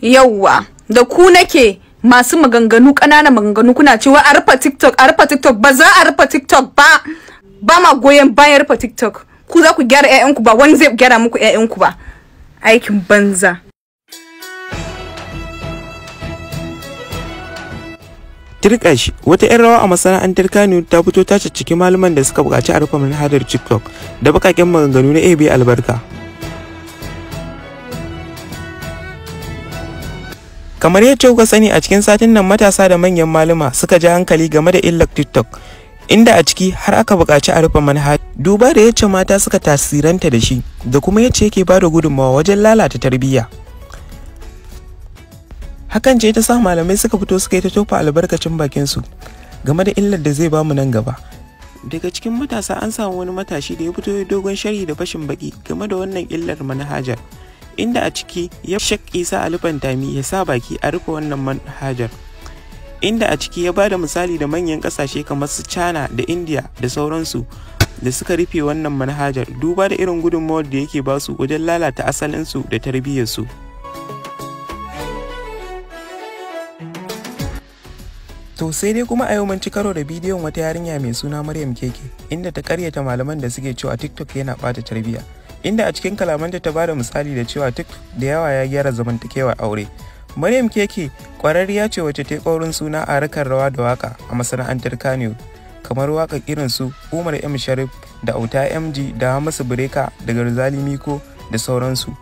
Yauwa, da ku nake masu maganganu, ƙananan maganganu, kuna cewa a rufe TikTok, a rufe TikTok. Ba za a rufe TikTok ba. Ba ma goyon bayan rufe TikTok. Ku za ku gyara 'ya'yanku, ba wani zai gyara muku 'ya'yanku ba. Aikin banza. Tirkash, wata 'yan rawa a masana'antar Kano, ta fito ta cicciki malaman da suka buƙaci a rufe manhajar TikTok da baƙaƙen maganganu na AB albarka. Kamar yadda kuka sani, a cikin satin nan matasa da manyan malama suka ji hankali game da illar TikTok, inda a ciki har aka buƙaci a rufe manhajar, duba da yacce mata suka tasiranta da shi da kuma yacce yake bada gudunmawa wajen lalata tarbiyya. Hakan ce ta sa malamai suka fito suka yi ta tofa albarkacin bakinsu game da illar da zai bamu nan gaba. Daga cikin matasa an samu wani matashi da ya fito ya dogon sharhi da fashin baki game da wannan illar manhajar, inda a ciki ya Shek Isa Ali Fantami ya sa baki a rufe wannan manhajar, inda a ciki ya bada misali da manyan kasashe kamar su China da India da sauransu da suka rufe wannan manhajar, duba da irin gudunmawar da yake basu wajen lalata asalinsu da tarbiyyarsu. To sai dai kuma a yau mun ci karo da bidiyon wata yarinya mai suna Maryam Keke, inda ta karyata malaman da suke cewa TikTok yana bata tarbiyya, inda a cikin kalamanta ta bada misali da cewa TikTok da yawa ya gyara zamantakewar aure. Maryam Keke kwararriya ce wacce ta yi ƙaurin suna a harkar rawa da waka a masana'antar Kano, kamar waka irin su Umar M Sharif da Auta MG da Hamisu Breka da Garzali Miko da sauransu.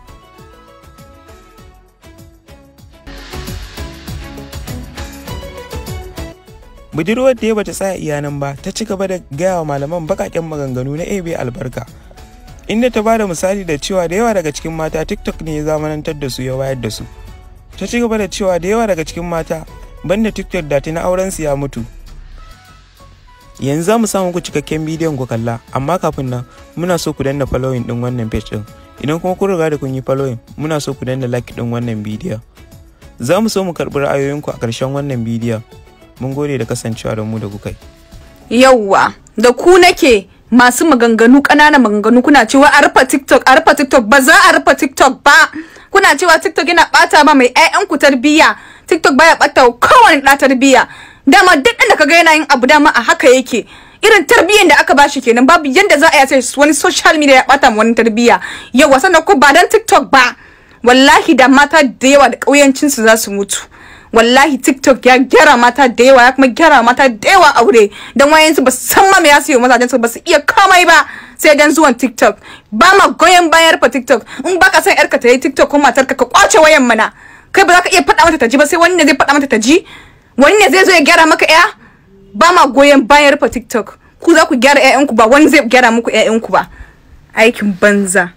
Budurwar da ya bata tsaya iyanan ba, ta ci gaba da gaya wa malaman bakaken maganganu na ebe albarka, inda ta bada misali da cewa da yawa daga cikin mata TikTok ne ya zamanantar da su, ya wayar da su. Ta ci gaba da cewa da yawa daga cikin mata banda TikTok da na auren su ya mutu. Yanzu za mu sa muku cikakken bidiyon ku kalla, amma kafin nan muna so ku danna following din wannan page din. Idan kuma kun riga da kun yi following, muna so ku danna like din wannan bidiyon. Za mu so mu karɓi ra'ayoyinku a ƙarshen wannan bidiyon. Mun gode da kasancewa da mu da kuka yi. Yauwa, da ku nake masu maganganu, ƙananan maganganu, kuna cewa a rufe TikTok, a rufe TikTok. Ba za a rufe TikTok ba. Kuna cewa TikTok yana ɓata ma mai ƴaƴanku tarbiyya. TikTok baya ɓata kowane ɗa tarbiyya. Dama duk inda kaga yana yin abu, dama a haka yake. Irin tarbiyyar da aka bashi kenan. Babu yanda za a yi wani social media ya ɓata ma wani tarbiyya. Yauwa, sannan ko ba dan TikTok ba, wallahi da mata da yawa da ƙauyancinsu za su mutu. Wallahi TikTok ya gyara mata da yawa, ya kuma gyara mata da yawa aure, dan wayansu ba su san ma me ya siyo mazajen su, ba su iya komai ba sai dan zuwan TikTok. Ba ma goyon bayan rufe TikTok. In baka san yarka ta yi TikTok ko matarka, ka kwace wayan mana. Kai ba za ka iya faɗa mata ta ji ba, sai wani ne zai faɗa mata ta ji? Wani ne zai zo ya gyara maka ya? Ba ma goyon bayan rufe TikTok. Ku za ku gyara 'ya'yanku, ba wani zai gyara muku 'ya'yanku ba. Aikin banza.